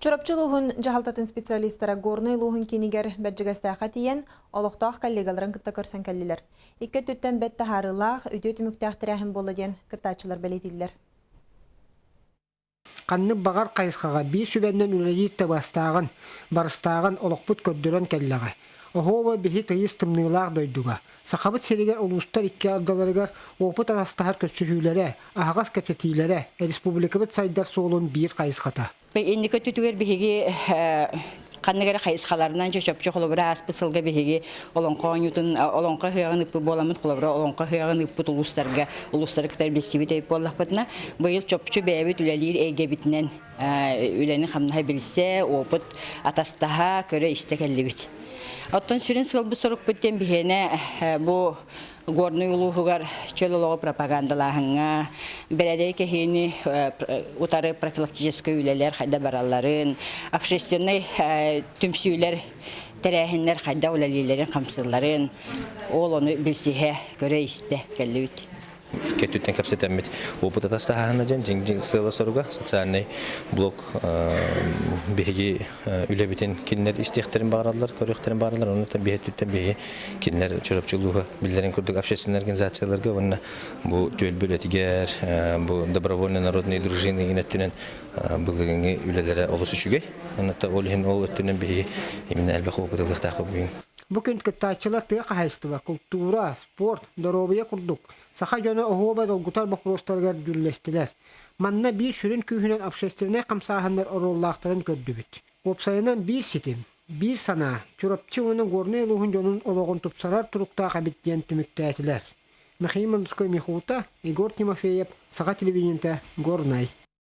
Чурапчы улууһун дьаһалтатын специалистара Горнай улууһун киинигэр Бэрдьигэстээххэ тиийэн, олохтоох коллегаларын кытта көрсөн кэллилэр. Икки өттүттэн бэрт таһаарыылаах, үтүө түмүктээх тэрээһин буолла диэн кыттааччылар бэлиэтииллэр. Ханнык баҕар хайысхаҕа биир сүбэннэн үлэлиир табыгастааҕын, барыстааҕын олохпут көрдөрөн кэллэҕэ. Оһуоба биһи тыйыс тымныылаах дойдуга, Сахабыт сиригэр улуустар икки ардыларыгар опыт атастаһар көрсүһүүлэрэ, аһаҕас кэпсэтиилэрэ республикабыт сайдар суолун биир хайысхата. Инники өттүтүгэр биһиги ханнык эрэ хайысхаларынан чөчөпчө холобура ааспыт сылга биһиги олоҥхо оонньуутун олоҥхо ыһыаҕын ыыппыт буоламмыт холобура олоҥхо ыһыаҕын ыыппыт улуустарга улуустары кытары билсибит эбит буоллахпытына быйыл чопчу бэйэбит үлэлиир эйгэбитинэн үлэни-хамнаһы билсэ, опыт атастаһа, көрө-истэ кэллибит. Оттон сүрүн сыалбыт-сорукпут диэн биһиэнэ бу Горнай улууһугар чөл олоҕу пропагандалааһыҥҥа, бэрээдэги кэһиини утары профилактическай үлэлэр хайда баралларын, общественнай түмсүүлэр, тэрээһиннэр хайдах үлэлииллэрин, хамсыылларын, ол ону билсиһэ, көрө-истэ кэллибит. Икки өттүттэн кэпсэтэммит опыт атастаһаһына дьэн дьиҥ сыала-соруга социальный блок биһиги үлэбитин кинилэр истиэхтэрин баҕараллар, көрүөхтэрин баҕараллар. Онон биһи өттүттэн биһиги кинилэр Чурапчы улууһа биллэрин курдук общественной организацияларга уонна бу түөлбэ үлэтигэр, бу добровольно народные дружины игин өттүнэн былырыыҥҥы үлэлэрэ олус үчүгэй. Онон ол иһин ол өттүнэн биһиги именно элбэх опыт ылыахтаахпыт бүгүн. Бу күн кыттааччылар тыа хаһаайыстыба, култуура, спорт, доруобуйа курдук саха дьоно оһуоба долгутар боппуруостарыгар дьүүллэстилэр. Манна биир сүрүн күүһүнэн общественнай хамсааһыннар оруоллаахтарын көрдүбүт. Уопсайынан биир ситим, биир санаа Чурапчы уонна Горнай улууһун дьонун олоҕун тупсарар туруктаах эбит диэн түмүктээтилэр. Михаил Мандуской Михута, Егор Тимофеев, Саха телевидениета, Горнай.